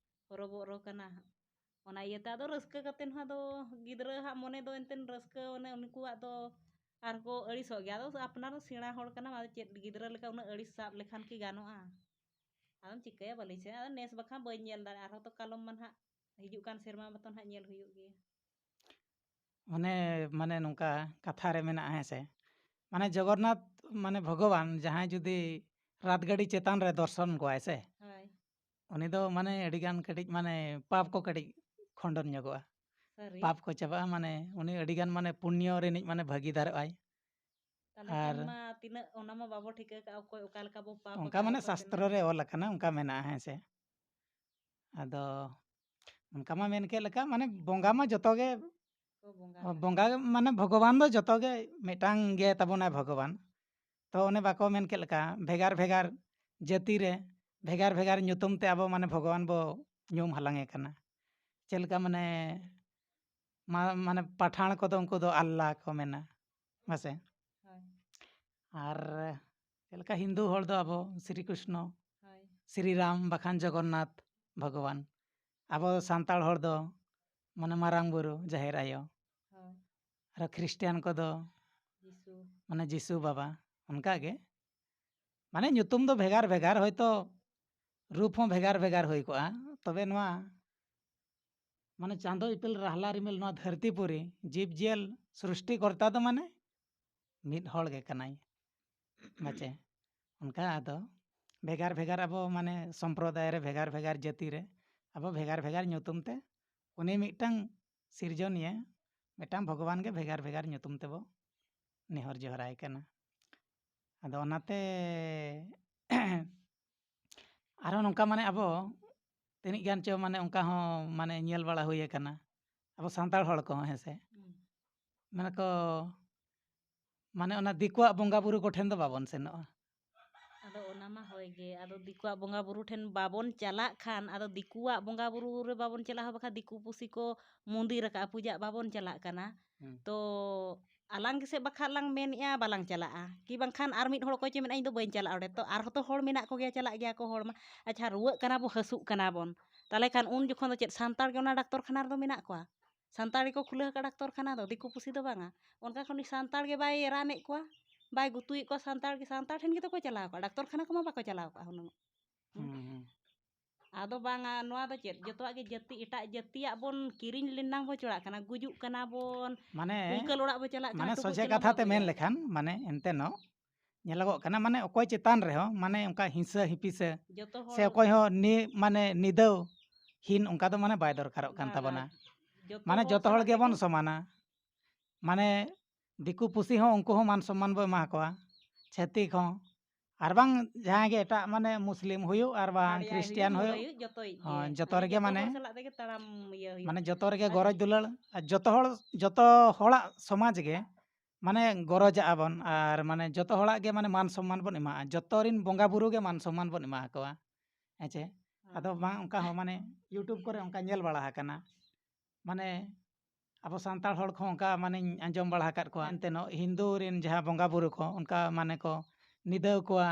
ᱦᱚᱨᱚᱵᱚᱨᱚ ᱠᱟᱱᱟ᱾ ᱚᱱᱟ ᱤᱭᱟᱹᱛᱮ ᱟᱫᱚ ᱨᱟᱹᱥᱠᱟᱹ ᱠᱟᱛᱮ ᱦᱚᱸ ᱟᱫᱚ ᱜᱤᱫᱽᱨᱟᱹ ᱦᱟᱜ ᱢᱚᱱᱮ ᱫᱚ ᱮᱱᱛᱮᱫ ᱨᱟᱹᱥᱠᱟᱹ, ᱚᱱᱮ ᱩᱱᱠᱩᱣᱟᱜ ᱫᱚ ᱟᱨ ᱠᱚ ᱟᱹᱲᱤᱥᱚᱜ ᱜᱮᱭᱟ᱾ ᱟᱫᱚ ᱟᱯᱱᱟᱨ ᱥᱮᱬᱟ ᱦᱚᱲ ᱠᱟᱱᱟᱢ, ᱟᱫᱚ ᱪᱮᱫ ᱜᱤᱫᱽᱨᱟᱹ ᱞᱮᱠᱟ ᱩᱱᱟᱹᱜ ᱟᱹᱲᱤᱥ ᱥᱟᱵ ᱞᱮᱠᱷᱟᱱ ᱠᱤ ᱜᱟᱱᱚᱜᱼᱟ? ᱟᱫᱚᱢ ᱪᱤᱠᱟᱹᱭᱟ, ᱵᱟᱹᱞᱤᱧ ᱥᱮᱱ, ᱟᱫᱚ ᱱᱮᱥ ᱵᱟᱠᱷᱟᱱ ᱵᱟᱹᱧ ᱧᱮᱞ ᱫᱟᱲᱮᱭᱟᱜᱼᱟ, ᱟᱨᱦᱚᱸ ᱛᱚ ᱠᱟᱞᱚᱢ ᱢᱟ ᱱᱟᱦᱟᱜ ᱦᱤᱡᱩᱜ ᱠᱟᱱ ᱥᱮᱨᱢᱟ ᱢᱟᱛᱚ ᱱᱟᱦᱟᱜ ᱧᱮᱞ ᱦᱩᱭᱩᱜ ᱜᱮᱭᱟ᱾ ᱚᱱᱮ, ᱢᱟᱱᱮ ᱱᱚᱝᱠᱟ ᱠᱟᱛᱷᱟ ᱨᱮ ᱢᱮᱱᱟᱜᱼᱟ, ᱦᱮᱸ ᱥᱮ, ᱢᱟᱱᱮ ᱡᱚᱜᱚᱱᱱᱟᱛᱷ ᱢᱟᱱᱮ ᱵᱷᱚᱜᱚᱵᱟᱱ ᱡᱟᱦᱟᱸᱭ ᱡᱩᱫᱤ ᱨᱟᱛ ᱜᱟᱹᱰᱤ ᱪᱮᱛᱟᱱ ᱨᱮ ᱫᱚᱨᱥᱚᱱ ᱠᱚᱣᱟᱭ ᱥᱮ, ᱦᱳᱭ᱾ ᱩᱱᱤ ᱫᱚ ᱢᱟᱱᱮ ᱟᱹᱰᱤᱜᱟᱱ ᱠᱟᱹᱴᱤᱡ ᱢᱟᱱᱮ ᱯᱟᱯ ᱠᱚ ᱠᱟᱹᱴᱤᱡ ᱠᱷᱚᱸᱰᱚᱱ ᱧᱚᱜᱚᱜᱼᱟ᱾ ᱥᱟᱹᱨᱤ? ᱯᱟᱯ ᱠᱚ ᱪᱟᱵᱟᱜᱼᱟ, ᱢᱟᱱᱮ ᱩᱱᱤ ᱟᱹᱰᱤᱜᱟᱱ ᱢᱟᱱᱮ ᱯᱩᱱᱭᱚ ᱨᱤᱱᱤᱡ ᱢᱟᱱᱮ ᱵᱷᱟᱹᱜᱤᱫᱟᱨᱚᱜᱼᱟᱭ᱾ ᱛᱟᱦᱞᱮ ᱟᱨ ᱠᱷᱟᱱ ᱢᱟ ᱛᱤᱱᱟᱹᱜ, ᱚᱱᱟ ᱢᱟ ᱵᱟᱵᱚ ᱴᱷᱤᱠᱟᱹ ᱠᱟᱜᱼᱟ, ᱚᱠᱚᱭ ᱚᱠᱟ ᱞᱮᱠᱟ ᱵᱚ ᱯᱟᱯ ᱚᱱᱠᱟ ᱟᱠᱟᱫᱼᱟ, ᱢᱟᱱᱮ ᱚᱠᱚᱭ ᱥᱟᱥᱛᱨᱚ ᱛᱤᱱᱟᱹᱜ ᱨᱮ ᱚᱞ ᱟᱠᱟᱱᱟ, ᱚᱱᱠᱟ ᱢᱮᱱᱟᱜᱼᱟ, ᱦᱮᱸ ᱥᱮ᱾ ᱟᱫᱚ ᱚᱱᱠᱟ ᱢᱟ ᱢᱮᱱ ᱠᱮᱫ ᱞᱮᱠᱟ, ᱢᱟᱱᱮ ᱵᱚᱸᱜᱟ ᱢᱟ ᱡᱚᱛᱚ ᱜᱮ, ᱠᱚ ᱵᱚᱸᱜᱟ ᱚ, ᱠᱟᱱᱟ᱾ ᱵᱚᱸᱜᱟ ᱢᱟᱱᱮ ᱵᱷᱚᱜᱚᱵᱟᱱ ᱫᱚ ᱡᱚᱛᱚ ᱜᱮ ᱢᱤᱫᱴᱟᱝ ᱜᱮ ᱛᱟᱵᱚᱱᱟᱭ ᱵᱷᱚᱜᱚᱵᱟᱱ᱾ ᱛᱚ ᱚᱱᱮ ᱵᱟᱠᱚ ᱢᱮᱱ ᱠᱮᱫ ᱞᱮᱠᱟ, ᱵᱷᱮᱜᱟᱨ ᱵᱷᱮᱜᱟᱨ ᱡᱟᱹᱛᱤ ᱨᱮ ᱵᱷᱮᱜᱟᱨ ᱵᱷᱮᱜᱟᱨ ᱧᱩᱛᱩᱢ ᱛᱮ ᱟᱵᱚ ᱢᱟᱱᱮ ᱵᱷᱚᱜᱚᱵᱟᱱ ᱵᱚ ᱧᱩᱢ ᱦᱟᱞᱟᱝ ᱮ ᱠᱟᱱᱟ᱾ ᱪᱮᱫ ᱞᱮᱠᱟ ᱢᱟᱱᱮ, ᱢᱟ-, ᱢᱟᱱᱮ ᱯᱟᱴᱷᱟᱬ ᱠᱚᱫᱚ ᱩᱱᱠᱩ ᱫᱚ ᱟᱞᱞᱟ ᱠᱚ ᱢᱮᱱᱟ, ᱦᱮᱸ ᱥᱮ? ᱦᱳᱭ᱾ ᱟᱨ ᱪᱮᱫ ᱞᱮᱠᱟ ᱦᱤᱱᱫᱩ ᱦᱚᱲ ᱫᱚ ᱟᱵᱚ ᱥᱨᱤ ᱠᱨᱤᱥᱱᱚ, ᱦᱳᱭ ᱥᱨᱤ ᱨᱟᱢ ᱵᱟᱠᱷᱟᱱ ᱡᱚᱜᱚᱱᱱᱟᱛᱷ ᱵᱷᱚᱜᱚᱵᱟᱱ, ᱟᱵᱚ ᱥᱟᱱᱛᱟᱲ ᱦᱚᱲ ᱫᱚ ᱢᱟᱱᱮ ᱢᱟᱨᱟᱝ ᱵᱩᱨᱩ, ᱡᱟᱦᱮᱨ ᱟᱭᱳ, ᱦᱳᱭ ᱟᱨ ᱠᱷᱨᱤᱥᱴᱤᱭᱟᱱ ᱠᱚᱫᱚ ᱡᱤᱥᱩ ᱢᱟᱱᱮ ᱡᱤᱥᱩ ᱵᱟᱵᱟ᱾ ᱚᱱᱠᱟ ᱜᱮ ᱢᱟᱱᱮ ᱧᱩᱛᱩᱢ ᱫᱚ ᱵᱷᱮᱜᱟᱨ ᱵᱷᱮᱜᱟᱨ, ᱦᱚᱭᱛᱳ ᱨᱩᱯ ᱦᱚᱸ ᱵᱷᱮᱜᱟᱨ ᱵᱷᱮᱜᱟᱨ ᱦᱩᱭ ᱠᱚᱜᱼᱟ, ᱛᱚᱵᱮ ᱱᱚᱣᱟ ᱢᱟᱱᱮ ᱪᱟᱸᱫᱚ ᱤᱯᱤᱞ ᱨᱟᱦᱞᱟ ᱨᱤᱢᱤᱞ ᱱᱚᱣᱟ ᱫᱷᱟᱹᱨᱛᱤ ᱯᱩᱨᱤ ᱡᱤᱵᱽ ᱡᱤᱭᱟᱹᱞ ᱥᱨᱤᱥᱴᱤ ᱠᱚᱨᱛᱟ ᱫᱚ ᱢᱟᱱᱮ ᱢᱤᱫ ᱦᱚᱲ ᱜᱮ ᱠᱟᱱᱟᱭ᱾ ᱢᱟᱪᱮ ᱚᱱᱠᱟ ᱟᱫᱚ ᱵᱷᱮᱜᱟᱨ ᱵᱷᱮᱜᱟᱨ ᱟᱵᱚ ᱢᱟᱱᱮ ᱥᱚᱢᱯᱨᱚᱫᱟᱭ ᱨᱮ ᱵᱷᱮᱜᱟᱨ ᱵᱷᱮᱜᱟᱨ ᱡᱟᱹᱛᱤ ᱨᱮ ᱟᱵᱚ ᱵᱷᱮᱜᱟᱨ ᱵᱷᱮᱜᱟᱨ ᱧᱩᱛᱩᱢ ᱛᱮ ᱩᱱᱤ ᱢᱤᱫᱴᱟᱝ ᱥᱤᱨᱡᱚᱱᱤᱭᱟᱹ ᱢᱤᱫᱴᱟᱝ ᱵᱷᱚᱜᱚᱵᱟᱱ ᱜᱮ ᱵᱷᱮᱜᱟᱨ ᱵᱷᱮᱜᱟᱨ ᱧᱩᱛᱩᱢ ᱛᱮᱵᱚ ᱱᱮᱦᱚᱨ ᱡᱚᱦᱟᱨᱟᱭ ᱠᱟᱱᱟ᱾ ᱟᱫᱚ ᱚᱱᱟᱛᱮ ᱟᱨᱦᱚᱸ ᱱᱚᱝᱠᱟ ᱢᱟᱱᱮ ᱟᱵᱚ ᱛᱤᱱᱟᱹᱜ ᱜᱟᱱ ᱪᱚ ᱢᱟᱱᱮ ᱚᱱᱠᱟ ᱦᱚᱸ ᱢᱟᱱᱮ ᱧᱮᱞ ᱵᱟᱲᱟ ᱦᱩᱭ ᱟᱠᱟᱱᱟ ᱟᱵᱚ ᱥᱟᱱᱛᱟᱲ ᱦᱚᱲ ᱠᱚᱦᱚᱸ, ᱦᱮᱸ ᱥᱮ? ᱦᱩᱸ᱾ ᱢᱟᱱᱮ ᱠᱚ ᱢᱟᱱᱮ ᱚᱱᱟ ᱫᱤᱠᱩᱣᱟᱜ ᱵᱚᱸᱜᱟ ᱵᱩᱨᱩ ᱠᱚᱴᱷᱮᱱ ᱫᱚ ᱵᱟᱵᱚᱱ ᱥᱮᱱᱚᱜᱼᱟ᱾ ᱟᱫᱚ ᱚᱱᱟ ᱢᱟ ᱦᱳᱭ ᱜᱮ, ᱟᱫᱚ ᱫᱤᱠᱩᱣᱟᱜ ᱵᱚᱸᱜᱟ ᱵᱩᱨᱩ ᱴᱷᱮᱱ ᱵᱟᱵᱚᱱ ᱪᱟᱞᱟᱜ ᱠᱷᱟᱱ, ᱟᱫᱚ ᱫᱤᱠᱩᱣᱟᱜ ᱵᱚᱸᱜᱟ ᱵᱩᱨᱩ ᱨᱮ ᱵᱟᱵᱚᱱ ᱪᱟᱞᱟᱜᱼᱟ, ᱵᱟᱠᱷᱟᱱ ᱫᱤᱠᱩ ᱯᱩᱥᱤ ᱠᱚ ᱢᱚᱱᱫᱤᱨ ᱟᱠᱟᱫᱼᱟ, ᱯᱩᱡᱟᱜ ᱵᱟᱵᱚᱱ ᱪᱟᱞᱟᱜ ᱠᱟᱱᱟ᱾ ᱦᱩᱸ᱾ ᱛᱚ ᱟᱞᱟᱝ ᱜᱮᱥᱮ ᱵᱟᱠᱷᱟᱱ ᱞᱟᱝ ᱢᱮᱱᱮᱫᱼᱟ ᱵᱟᱞᱟᱝ ᱪᱟᱞᱟᱜᱼᱟ, ᱠᱤ ᱵᱟᱝᱠᱷᱟᱱ ᱟᱨ ᱢᱤᱫ ᱦᱚᱲ ᱚᱠᱚᱭ ᱪᱚ ᱢᱮᱱᱟ ᱤᱧ ᱫᱚ ᱵᱟᱹᱧ ᱪᱟᱞᱟᱜᱼᱟ ᱚᱸᱰᱮ᱾ ᱛᱚ ᱟᱨᱦᱚᱸ ᱛᱚ ᱦᱚᱲ ᱢᱮᱱᱟᱜ ᱠᱚᱜᱮᱭᱟ, ᱪᱟᱞᱟᱜ ᱜᱮᱭᱟ ᱠᱚ ᱦᱚᱲ ᱢᱟ᱾ ᱟᱪᱪᱷᱟ, ᱨᱩᱣᱟᱹᱜ ᱠᱟᱱᱟ ᱵᱚ, ᱦᱟᱹᱥᱩᱜ ᱠᱟᱱᱟ ᱵᱚᱱ, ᱛᱟᱦᱚᱞᱮ ᱠᱷᱟᱱ ᱩᱱ ᱡᱚᱠᱷᱚᱱ ᱫᱚ ᱪᱮᱫ ᱥᱟᱱᱛᱟᱲ ᱜᱮ ᱚᱱᱟ ᱰᱟᱠᱛᱚᱨ ᱠᱷᱟᱱᱟ ᱨᱮᱫᱚ ᱢᱮᱱᱟᱜ ᱠᱚᱣᱟ? ᱥᱟᱱᱛᱟᱲ ᱜᱮᱠᱚ ᱠᱷᱩᱞᱟᱹᱣ ᱟᱠᱟᱫ ᱰᱟᱠᱛᱚᱨ ᱠᱷᱟᱱᱟ ᱫᱚ, ᱫᱤᱠᱩ ᱯᱩᱥᱤ ᱫᱚ ᱵᱟᱝᱟ᱾ ᱚᱱᱠᱟ ᱠᱷᱟᱱ ᱩᱱᱤ ᱥᱟᱱᱛᱟᱲ ᱜᱮ ᱵᱟᱭ ᱨᱟᱱᱮᱫ ᱠᱚᱣᱟ, ᱵᱟᱭ ᱜᱩᱛᱩᱭᱮᱫ ᱠᱚᱣᱟ ᱥᱟᱱᱛᱟᱲ ᱜᱮ, ᱥᱟᱱᱛᱟᱲ ᱴᱷᱮᱱ ᱜᱮᱛᱚ ᱠᱚ ᱪᱟᱞᱟᱣ ᱠᱚᱜᱼᱟ, ᱰᱟᱠᱛᱚᱨ ᱠᱷᱟᱱᱟ ᱠᱚᱢᱟ ᱵᱟᱠᱚ ᱪᱟᱞᱟᱣ ᱠᱚᱜᱼᱟ ᱦᱩᱱᱟᱹᱝ᱾ ᱦᱩᱸ, ᱦᱩᱸ᱾ ᱟᱫᱚ ᱵᱟᱝᱟ, ᱱᱚᱣᱟ ᱫᱚ ᱪᱮᱫ, ᱡᱚᱛᱚᱣᱟᱜ ᱜᱮ ᱡᱟᱹᱛᱤ, ᱮᱴᱟᱜ ᱡᱟᱹᱛᱤᱭᱟᱜ ᱵᱚᱱ ᱠᱤᱨᱤᱧ ᱞᱮᱱᱟᱝ ᱵᱚ ᱪᱚᱲᱟᱜ ᱠᱟᱱᱟ, ᱜᱩᱡᱩᱜ ᱠᱟᱱᱟ ᱵᱚᱱ, ᱢᱟᱱᱮ ᱩᱱᱠᱟᱹᱞ ᱚᱲᱟᱜ ᱵᱚ ᱪᱟᱞᱟᱜ ᱠᱟᱱᱟ, ᱢᱟᱱᱮ ᱴᱩᱠᱩᱡ ᱥᱚᱡᱷᱮ ᱪᱟᱞᱟᱝ ᱠᱟᱛᱷᱟ ᱵᱚ ᱛᱮ ᱢᱮᱱ ᱟᱹᱜᱩᱭᱟ᱾ ᱞᱮᱠᱷᱟᱱ ᱢᱟᱱᱮ ᱮᱱᱛᱮ ᱱᱚ ᱧᱮᱞᱚᱜᱚᱜ ᱠᱟᱱᱟ, ᱢᱟᱱᱮ ᱚᱠᱚᱭ ᱪᱮᱛᱟᱱ ᱨᱮᱦᱚᱸ ᱢᱟᱱᱮ ᱚᱱᱠᱟ ᱦᱤᱝᱥᱟᱹ ᱦᱤᱯᱤᱥᱟᱹ ᱡᱚᱛᱚ ᱦᱚᱲ ᱥᱮ ᱚᱠᱚᱭ ᱦᱚᱸ ᱱᱤ ᱢᱟᱱᱮ ᱱᱤᱫᱟᱹᱣ ᱦᱤᱱ ᱚᱱᱠᱟ ᱫᱚ ᱢᱟᱱᱮ ᱵᱟᱭ ᱫᱚᱨᱠᱟᱨᱚᱜ ᱠᱟᱱ ᱵᱟᱝᱟ, ᱛᱟᱵᱚᱱᱟ᱾ ᱡᱚᱛᱚ ᱢᱟᱱᱮ ᱦᱚᱲ ᱡᱚᱛᱚ ᱦᱚᱲ ᱥᱟᱞᱟᱜ ᱜᱮᱵᱚᱱ ᱛᱮᱜᱮ ᱥᱚᱢᱟᱱᱟ᱾ ᱢᱟᱱᱮ ᱫᱤᱠᱩ ᱯᱩᱥᱤ ᱦᱚᱸ ᱩᱱᱠᱩ ᱦᱚᱸ ᱢᱟᱱ ᱥᱚᱢᱢᱟᱱ ᱵᱚ ᱮᱢᱟ ᱠᱚᱣᱟ, ᱪᱷᱟᱹᱛᱤᱠ ᱦᱚᱸ, ᱟᱨ ᱵᱟᱝ ᱡᱟᱦᱟᱸᱭ ᱜᱮ ᱮᱴᱟᱜ ᱢᱟᱱᱮ ᱢᱩᱥᱞᱤᱢ ᱦᱩᱭᱩᱜ ᱟᱨ ᱵᱟᱝ ᱦᱟᱲᱭᱟᱭ ᱠᱷᱨᱤᱥᱴᱤᱭᱟᱱ ᱦᱩᱭᱩᱜ, ᱦᱩᱭᱩᱜ, ᱦᱩᱭᱩᱜ, ᱡᱚᱛᱚᱭᱤᱡ ᱜᱮ᱾ ᱦᱳᱭ, ᱡᱚᱛᱚ ᱢᱟᱱᱮ ᱨᱮᱜᱮ ᱡᱚᱛᱚ ᱢᱟᱱᱮ ᱦᱚᱲ ᱥᱟᱞᱟᱜ ᱛᱮᱜᱮ ᱛᱟᱲᱟᱢ ᱤᱭᱟᱹ ᱦᱩᱭᱩᱜᱼᱟ᱾ ᱢᱟᱱᱮ ᱡᱚᱛᱚ ᱨᱮᱜᱮ ᱦᱮᱸ? ᱜᱚᱨᱚᱡᱽ ᱫᱩᱞᱟᱹᱲ ᱟᱨ ᱡᱚᱛᱚ ᱦᱚᱲ, ᱡᱚᱛᱚ ᱦᱚᱲᱟᱜ ᱥᱚᱢᱟᱡᱽ ᱜᱮ ᱢᱟᱱᱮ ᱜᱚᱨᱚᱡᱟᱜᱼᱟ ᱵᱚᱱ ᱟᱨ ᱢᱟᱱᱮ ᱡᱚᱛᱚ ᱦᱚᱲᱟᱜ ᱜᱮ ᱢᱟᱱᱮ ᱢᱟᱱ ᱥᱚᱢᱢᱟᱱ ᱵᱚᱱ ᱮᱢᱟᱜᱼᱟ, ᱡᱚᱛᱚ ᱨᱤᱱ ᱵᱚᱸᱜᱟ ᱵᱩᱨᱩ ᱜᱮ ᱢᱟᱱ ᱥᱚᱢᱢᱟᱱ ᱵᱚᱱ ᱮᱢᱟ ᱠᱚᱣᱟ, ᱦᱮᱸ ᱪᱮ? ᱟᱫᱚ ᱦᱮᱸ᱾ ᱵᱟᱝ ᱚᱱᱠᱟ ᱦᱚᱸ ᱢᱟᱱᱮ YouTube ᱠᱚᱨᱮ ᱚᱱᱠᱟ ᱧᱮᱞ ᱵᱟᱲᱟ ᱟᱠᱟᱱᱟ, ᱢᱟᱱᱮ ᱟᱵᱚ ᱥᱟᱱᱛᱟᱲ ᱦᱚᱲ ᱠᱚᱦᱚᱸ ᱚᱱᱠᱟ ᱢᱟᱱᱮᱧ ᱟᱸᱡᱚᱢ ᱵᱟᱲᱟ ᱟᱠᱟᱫ ᱠᱚᱣᱟ, ᱮᱱᱛᱮ ᱱᱚ ᱦᱤᱱᱫᱩ ᱨᱤᱱ ᱡᱟᱦᱟᱸ ᱵᱚᱸᱜᱟ ᱵᱩᱨᱩ ᱠᱚ ᱚᱱᱠᱟ ᱢᱟᱱᱮ ᱠᱚ ᱱᱤᱫᱟᱹᱣ ᱠᱚᱣᱟ,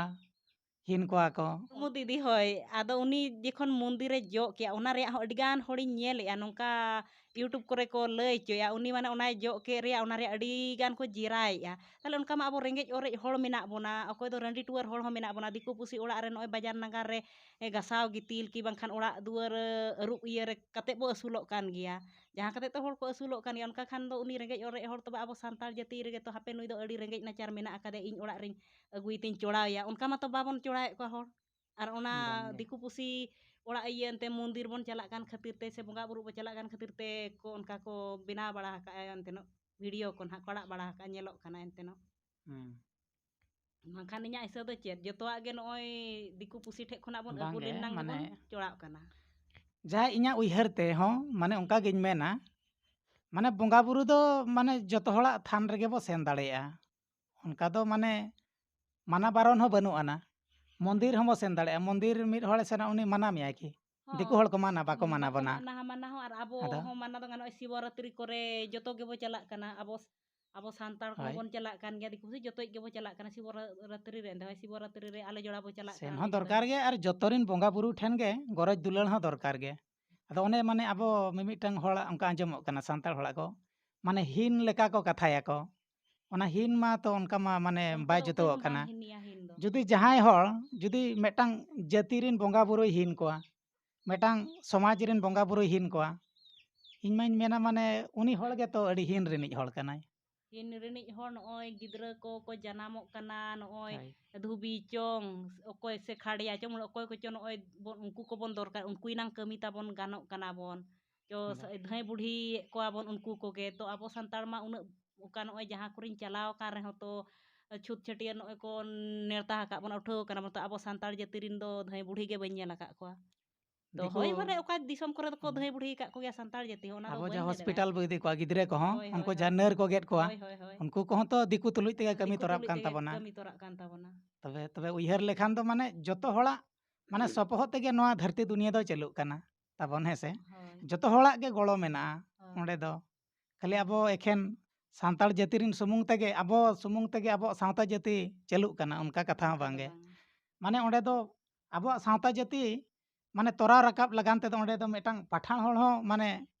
ᱦᱤᱱ ᱠᱚᱣᱟ ᱠᱚ᱾ ᱢᱩᱨᱢᱩ ᱫᱤᱫᱤ, ᱦᱳᱭ᱾ ᱟᱫᱚ ᱩᱱᱤ ᱡᱚᱠᱷᱚᱱ ᱢᱚᱱᱫᱤᱨ ᱨᱮ ᱡᱚᱜ ᱠᱮᱜᱼᱟ, ᱚᱱᱟ ᱨᱮᱭᱟᱜ ᱦᱚᱸ ᱟᱹᱰᱤ ᱜᱟᱱ ᱦᱚᱲᱤᱧ ᱧᱮᱞᱮᱜᱼᱟ, ᱱᱚᱝᱠᱟ YouTube ᱠᱚᱨᱮ ᱠᱚ ᱞᱟᱹᱭ ᱦᱚᱪᱚᱭᱟ, ᱩᱱᱤ ᱢᱟᱱᱮ ᱚᱱᱟᱭ ᱡᱚᱜ ᱠᱮᱫ ᱨᱮᱭᱟᱜ ᱚᱱᱟ ᱨᱮᱭᱟᱜ ᱟᱹᱰᱤ ᱜᱟᱱ ᱠᱚ ᱡᱮᱨᱟᱭᱮᱜᱼᱟ᱾ ᱛᱟᱦᱞᱮ ᱚᱱᱠᱟ ᱢᱟ ᱟᱵᱚ ᱨᱮᱸᱜᱮᱡ ᱚᱨᱮᱡ ᱦᱚᱲ ᱢᱮᱱᱟᱜ ᱵᱚᱱᱟ, ᱚᱠᱚᱭ ᱫᱚ ᱨᱟᱺᱰᱤ ᱴᱩᱣᱟᱹᱨ ᱦᱚᱲ ᱦᱚᱸ ᱢᱮᱱᱟᱜ ᱵᱚᱱᱟ, ᱫᱤᱠᱩ ᱯᱩᱥᱤ ᱚᱲᱟᱜ ᱨᱮ ᱱᱚᱜᱼᱚᱭ ᱵᱟᱡᱟᱨ ᱱᱟᱜᱟᱨ ᱨᱮ ᱮ, ᱜᱟᱥᱟᱣ ᱜᱤᱛᱤᱞ ᱠᱤ ᱵᱟᱝᱠᱷᱟᱱ ᱚᱲᱟᱜ ᱫᱩᱣᱟᱹᱨ, ᱮ, ᱟᱹᱨᱩᱵ ᱤᱭᱟᱹ ᱨᱮ ᱠᱟᱛᱮ ᱵᱚ ᱟᱹᱥᱩᱞᱚᱜ ᱠᱟᱱ ᱜᱮᱭᱟ᱾ ᱡᱟᱦᱟᱸ ᱠᱟᱛᱮ ᱛᱚ ᱦᱚᱲ ᱠᱚ ᱟᱹᱥᱩᱞᱚᱜ ᱠᱟᱱ ᱜᱮᱭᱟ, ᱚᱱᱠᱟ ᱠᱷᱟᱱ ᱫᱚ ᱩᱱᱤ ᱨᱮᱸᱜᱮᱡ ᱚᱨᱮᱡ ᱦᱚᱲ ᱛᱚᱵᱮ ᱟᱵᱚ ᱥᱟᱱᱛᱟᱲ ᱡᱟᱹᱛᱤ ᱨᱮᱜᱮ ᱛᱚ ᱦᱟᱯᱮ ᱱᱩᱭ ᱫᱚ ᱟᱹᱰᱤ ᱨᱮᱸᱜᱮᱡ ᱱᱟᱪᱟᱨ ᱢᱮᱱᱟᱜ ᱟᱠᱟᱫᱮ, ᱤᱧ ᱚᱲᱟᱜ ᱨᱤᱧ ᱟᱹᱜᱩᱭ ᱛᱤᱧ ᱪᱚᱲᱟᱣᱮᱭᱟ, ᱚᱱᱠᱟ ᱢᱟᱛᱚ ᱵᱟᱵᱚᱱ ᱪᱚᱲᱟᱣᱮᱫ ᱠᱚᱣᱟ ᱦᱚᱲ᱾ ᱟᱨ ᱚᱱᱟ ᱵᱟᱝᱜᱮ᱾ ᱫᱤᱠᱩ ᱯᱩᱥᱤ ᱚᱲᱟᱜ ᱤᱭᱟᱹ ᱮᱱᱛᱮ ᱢᱚᱱᱫᱤᱨ ᱵᱚᱱ ᱪᱟᱞᱟᱜ ᱠᱟᱱ ᱠᱷᱟᱹᱛᱤᱨ ᱛᱮ ᱥᱮ ᱵᱚᱸᱜᱟ ᱵᱩᱨᱩ ᱵᱚ ᱪᱟᱞᱟᱜ ᱠᱟᱱ ᱠᱷᱟᱹᱛᱤᱨ ᱛᱮ ᱠᱚ ᱚᱱᱠᱟ ᱠᱚ ᱵᱮᱱᱟᱣ ᱵᱟᱲᱟ ᱟᱠᱟᱫᱼᱟ ᱮᱱᱛᱮᱱᱚᱜ, ᱵᱷᱤᱰᱤᱭᱳ ᱠᱚ ᱱᱟᱦᱟᱜ ᱠᱚ ᱟᱲᱟᱜ ᱵᱟᱲᱟ ᱟᱠᱟᱫᱼᱟ, ᱧᱮᱞᱚᱜ ᱠᱟᱱᱟ ᱮᱱᱛᱮᱱᱚᱜ᱾ ᱦᱩᱸ᱾ ᱵᱟᱝᱠᱷᱟᱱ ᱤᱧᱟᱹᱜ ᱦᱤᱥᱟᱹᱵ ᱫᱚ ᱪᱮᱫ, ᱡᱚᱛᱚᱣᱟᱜ ᱜᱮ ᱱᱚᱜᱼᱚᱭ ᱫᱤᱠᱩ ᱯᱩᱥᱤ ᱴᱷᱮᱡ ᱠᱷᱚᱱᱟᱜ ᱵᱚᱱ ᱟᱹᱜᱩ ᱵᱟᱝᱜᱮ, ᱞᱮᱱ ᱱᱟᱝ ᱢᱟᱱᱮ ᱜᱮᱵᱚᱱ ᱪᱚᱲᱟᱣᱜ ᱠᱟᱱᱟ᱾ ᱡᱟᱦᱟᱸ ᱤᱧᱟᱹᱜ ᱩᱭᱦᱟᱹᱨ ᱛᱮᱦᱚᱸ ᱢᱟᱱᱮ ᱚᱱᱠᱟ ᱜᱤᱧ ᱢᱮᱱᱟ, ᱢᱟᱱᱮ ᱵᱚᱸᱜᱟ ᱵᱩᱨᱩ ᱫᱚ ᱢᱟᱱᱮ ᱡᱚᱛᱚ ᱦᱚᱲᱟᱜ ᱛᱷᱟᱱ ᱨᱮᱜᱮ ᱵᱚ ᱥᱮᱱ ᱫᱟᱲᱮᱭᱟᱜᱼᱟ᱾ ᱚᱱᱠᱟ ᱫᱚ ᱢᱟᱱᱮ ᱢᱟᱱᱟ ᱵᱟᱨᱚᱱ ᱦᱚᱸ ᱵᱟᱹᱱᱩᱜ ᱟᱱᱟ᱾ ᱢᱚᱱᱫᱤᱨ ᱦᱚᱸᱵᱚ ᱥᱮᱱ ᱫᱟᱲᱮᱭᱟᱜᱼᱟ᱾ ᱢᱚᱱᱫᱤᱨ ᱢᱤᱫ ᱦᱚᱲᱮ ᱥᱮᱱᱟ, ᱩᱱᱤ ᱢᱟᱱᱟ ᱢᱮᱭᱟ ᱠᱤ? ᱫᱤᱠᱩ ᱦᱚᱸ᱾ ᱦᱚᱲ ᱠᱚ ᱢᱟᱱᱟ, ᱵᱟᱠᱚ ᱢᱟᱱᱟ ᱵᱟᱠᱚ ᱵᱚᱱᱟ᱾ ᱢᱟᱱᱟ, ᱢᱟᱱᱟ ᱦᱚᱸ, ᱟᱨ ᱟᱵᱚ ᱟᱫᱚ? ᱦᱚᱸ ᱢᱟᱱᱟ ᱫᱚ ᱜᱟᱱᱚᱜᱼᱟ, ᱥᱤᱵᱚᱨᱟᱛᱨᱤ ᱠᱚᱨᱮ ᱡᱚᱛᱚ ᱜᱮᱵᱚ ᱪᱟᱞᱟᱜ ᱠᱟᱱᱟ᱾ ᱟᱵᱚ, ᱟᱵᱚ ᱥᱟᱱᱛᱟᱲ ᱠᱚᱦᱚᱸ ᱦᱳᱭ᱾ ᱵᱚᱱ ᱪᱟᱞᱟᱜ ᱠᱟᱱ ᱜᱮᱭᱟ, ᱫᱤᱠᱩ ᱯᱩᱥᱤ ᱡᱚᱛᱚᱡ ᱜᱮᱵᱚ ᱪᱟᱞᱟᱜ ᱠᱟᱱᱟ᱾ ᱥᱤᱵᱚᱨᱟᱛᱨᱤ ᱨᱮ, ᱮᱱᱛᱮ ᱦᱚᱸ ᱥᱤᱵᱚᱨᱟᱛᱨᱤ ᱨᱮ ᱟᱞᱮ ᱡᱚᱲᱟ ᱵᱚ ᱪᱟᱞᱟᱜ ᱥᱮᱱ ᱠᱟᱱᱟ, ᱦᱚᱸ ᱚᱸᱰᱮ ᱫᱚ᱾ ᱫᱚᱨᱠᱟᱨ ᱜᱮ, ᱟᱨ ᱡᱚᱛᱚ ᱨᱤᱱ ᱵᱚᱸᱜᱟ ᱵᱩᱨᱩ ᱴᱷᱮᱱ ᱜᱮ ᱜᱚᱨᱚᱡᱽ ᱫᱩᱞᱟᱹᱲ ᱦᱚᱸ ᱫᱚᱨᱠᱟᱨ ᱜᱮ᱾ ᱟᱫᱚ ᱚᱱᱮ ᱢᱟᱱᱮ ᱟᱵᱚ ᱢᱤᱢᱤᱫᱴᱟᱝ ᱦᱚᱲᱟᱜ ᱚᱱᱠᱟ ᱟᱸᱡᱚᱢᱚᱜ ᱠᱟᱱᱟ, ᱥᱟᱱᱛᱟᱲ ᱦᱚᱲᱟᱜ ᱠᱚ ᱢᱟᱱᱮ ᱦᱤᱱ ᱞᱮᱠᱟ ᱠᱚ ᱠᱟᱛᱷᱟᱭᱟᱠᱚ᱾ ᱚᱱᱟ ᱦᱤᱱ ᱢᱟ ᱛᱚ ᱚᱱᱠᱟ ᱢᱟ ᱢᱟᱱᱮ ᱚᱱᱠᱟ ᱵᱟᱭ ᱫᱚ ᱡᱩᱛᱩᱜᱚᱜ ᱚᱠᱚᱭ ᱦᱚᱸ ᱠᱟᱱᱟ᱾ ᱵᱟᱝ ᱦᱤᱱᱤᱭᱟ ᱦᱤᱱ ᱫᱚ᱾ ᱡᱩᱫᱤ ᱡᱟᱦᱟᱸᱭ ᱦᱚᱲ ᱡᱩᱫᱤ ᱢᱤᱫᱴᱟᱝ ᱡᱟᱹᱛᱤ ᱨᱤᱱ ᱵᱚᱸᱜᱟ ᱵᱩᱨᱩᱭ ᱦᱤᱱ ᱠᱚᱣᱟ, ᱢᱤᱫᱴᱟᱝ ᱥᱚᱢᱟᱡᱽ ᱨᱤᱱ ᱵᱚᱸᱜᱟ ᱵᱩᱨᱩᱭ ᱦᱤᱱ ᱠᱚᱣᱟ, ᱤᱧ ᱢᱟᱧ ᱢᱮᱱᱟ ᱢᱟᱱᱮ ᱩᱱᱤ ᱦᱚᱲ ᱜᱮᱛᱚ ᱟᱹᱰᱤ ᱦᱤᱱ ᱨᱤᱱᱤᱡ ᱦᱚᱲ ᱠᱟᱱᱟᱭ᱾ ᱦᱤᱱ ᱨᱤᱱᱤᱡ ᱦᱚᱲ ᱱᱚᱜᱼᱚᱭ ᱜᱤᱫᱽᱨᱟᱹ ᱠᱚ ᱠᱚ ᱡᱟᱱᱟᱢᱚᱜ ᱠᱟᱱᱟ, ᱱᱚᱜᱼᱚᱭ ᱦᱳᱭ᱾ ᱫᱷᱩᱵᱤ ᱪᱚᱝ, ᱚᱠᱚᱭ ᱥᱮ ᱠᱷᱟᱲᱭᱟ ᱪᱚᱝ, ᱚᱠᱚᱭ ᱠᱚᱪᱚ ᱱᱚᱜᱼᱚᱭ ᱵᱚᱱ, ᱩᱱᱠᱩ ᱠᱚᱵᱚᱱ ᱫᱚᱨᱠᱟᱨ, ᱩᱱᱠᱩ ᱮᱱᱟᱝ ᱠᱟᱹᱢᱤ ᱛᱟᱵᱚᱱ ᱜᱟᱱᱚᱜ ᱠᱟᱱᱟ ᱵᱚᱱ᱾ ᱪᱚ ᱦᱩᱸ᱾ ᱫᱷᱟᱹᱭ ᱵᱩᱰᱷᱤᱭᱮᱫ ᱠᱚᱣᱟ ᱵᱚᱱ ᱩᱱᱠᱩ ᱠᱚᱜᱮ᱾ ᱛᱚ ᱟᱵᱚ ᱥᱟᱱᱛᱟᱲ ᱢᱟ ᱩᱱᱟᱹᱜ ᱚᱠᱟ ᱱᱚᱜᱼᱚᱭ ᱡᱟᱦᱟᱸ ᱠᱚᱨᱮᱧ ᱪᱟᱞᱟᱣ ᱟᱠᱟᱱ ᱨᱮᱦᱚᱸ ᱛᱚ ᱪᱷᱩᱛ ᱪᱷᱟᱹᱴᱭᱟᱹᱨ ᱱᱚᱜᱼᱚᱭ ᱠᱚ ᱱᱮᱣᱛᱟ ᱟᱠᱟᱫ ᱵᱚᱱᱟ, ᱩᱴᱷᱟᱹᱣ ᱟᱠᱟᱱᱟ ᱵᱚᱱ, ᱛᱚ ᱟᱵᱚ ᱥᱟᱱᱛᱟᱲ ᱡᱟᱹᱛᱤ ᱨᱤᱱ ᱫᱚ ᱫᱷᱟᱹᱭ ᱵᱩᱰᱷᱤ ᱜᱮ ᱵᱟᱹᱧ ᱧᱮᱞ ᱟᱠᱟᱫ ᱠᱚᱣᱟ᱾ ᱛᱚ ᱫᱤᱠᱩ ᱦᱳᱭ, ᱢᱟᱱᱮ ᱚᱠᱟ ᱫᱤᱥᱚᱢ ᱠᱚᱨᱮ ᱫᱚᱠᱚ ᱦᱩᱸ᱾ ᱫᱷᱟᱹᱭ ᱵᱩᱰᱷᱤ ᱟᱠᱟᱫ ᱠᱚᱜᱮᱭᱟ ᱥᱟᱱᱛᱟᱲ ᱡᱟᱹᱛᱤ ᱦᱚᱸ, ᱚᱱᱟ ᱫᱚ ᱟᱵᱚ ᱵᱟᱹᱧ ᱡᱟᱦᱟᱸ ᱞᱟᱹᱭ ᱦᱚᱥᱯᱤᱴᱟᱞ ᱫᱟᱲᱮᱭᱟᱜᱼᱟ᱾ ᱵᱚ ᱤᱫᱤ ᱠᱚᱣᱟ ᱜᱤᱫᱽᱨᱟᱹ ᱠᱚᱦᱚᱸ, ᱦᱳᱭ, ᱩᱱᱠᱩ ᱦᱳᱭ, ᱡᱟᱦᱟᱸ ᱦᱳᱭ᱾ ᱱᱟᱹᱨ ᱠᱚ ᱜᱮᱫ ᱠᱚᱣᱟ, ᱦᱳᱭ, ᱦᱳᱭ, ᱦᱳᱭ᱾ ᱩᱱᱠᱩ ᱠᱚᱦᱚᱸ ᱛᱚ ᱫᱤᱠᱩ ᱛᱩᱞᱩᱡ ᱛᱮᱜᱮ ᱠᱟᱹᱢᱤ ᱫᱤᱠᱩ ᱛᱚᱨᱟᱜ ᱛᱩᱞᱩᱡ ᱠᱟᱱ ᱛᱮᱜᱮ ᱛᱟᱵᱚᱱᱟ᱾ ᱠᱟᱹᱢᱤ ᱛᱚᱨᱟᱜ ᱠᱟᱱ ᱛᱟᱵᱚᱱᱟ᱾ ᱛᱚᱵᱮ, ᱛᱚᱵᱮ ᱩᱭᱦᱟᱹᱨ ᱞᱮᱠᱷᱟᱱ ᱫᱚ ᱢᱟᱱᱮ ᱡᱚᱛᱚ ᱦᱚᱲᱟᱜ ᱢᱟᱱᱮ ᱥᱚᱯᱚᱦᱚᱫ ᱛᱮᱜᱮ ᱱᱚᱣᱟ ᱫᱷᱟᱹᱨᱛᱤ ᱫᱩᱱᱤᱭᱟᱹ ᱫᱚ ᱪᱟᱹᱞᱩᱜ ᱠᱟᱱᱟ ᱛᱟᱵᱚᱱ, ᱦᱮᱸ ᱥᱮ? ᱦᱳᱭ᱾ ᱡᱚᱛᱚ ᱦᱚᱲᱟᱜ ᱜᱮ ᱜᱚᱲᱚ ᱢᱮᱱᱟᱜᱼᱟ ᱦᱳᱭ᱾ ᱚᱸᱰᱮ ᱫᱚ᱾ ᱠᱷᱟᱹᱞᱤ ᱟᱵᱚ ᱮᱠᱷᱮᱱ ᱥᱟᱱᱛᱟᱲ ᱡᱟᱹᱛᱤ ᱨᱮᱱ ᱥᱩᱢᱩᱝ ᱛᱮᱜᱮ, ᱟᱵᱚ ᱥᱩᱢᱩᱝ ᱛᱮᱜᱮ ᱟᱵᱚᱣᱟᱜ ᱥᱟᱶᱛᱟ ᱡᱟᱹᱛᱤ ᱪᱟᱹᱞᱩᱜ ᱠᱟᱱᱟ, ᱚᱱᱠᱟ ᱠᱟᱛᱷᱟ ᱦᱚᱸ ᱵᱟᱝᱜᱮ᱾ ᱢᱟᱱᱮ ᱚᱸᱰᱮ ᱫᱚ ᱟᱵᱚᱣᱟᱜ ᱥᱟᱶᱛᱟ ᱡᱟᱹᱛᱤ ᱢᱟᱱᱮ ᱛᱚᱨᱟᱣ ᱨᱟᱠᱟᱵ ᱞᱟᱜᱟᱱ ᱛᱮᱫᱚ ᱚᱸᱰᱮ ᱫᱚ ᱢᱤᱫᱴᱟᱝ ᱯᱟᱴᱷᱟᱬ ᱦᱚᱲ ᱦᱚᱸ ᱢᱟᱱᱮ,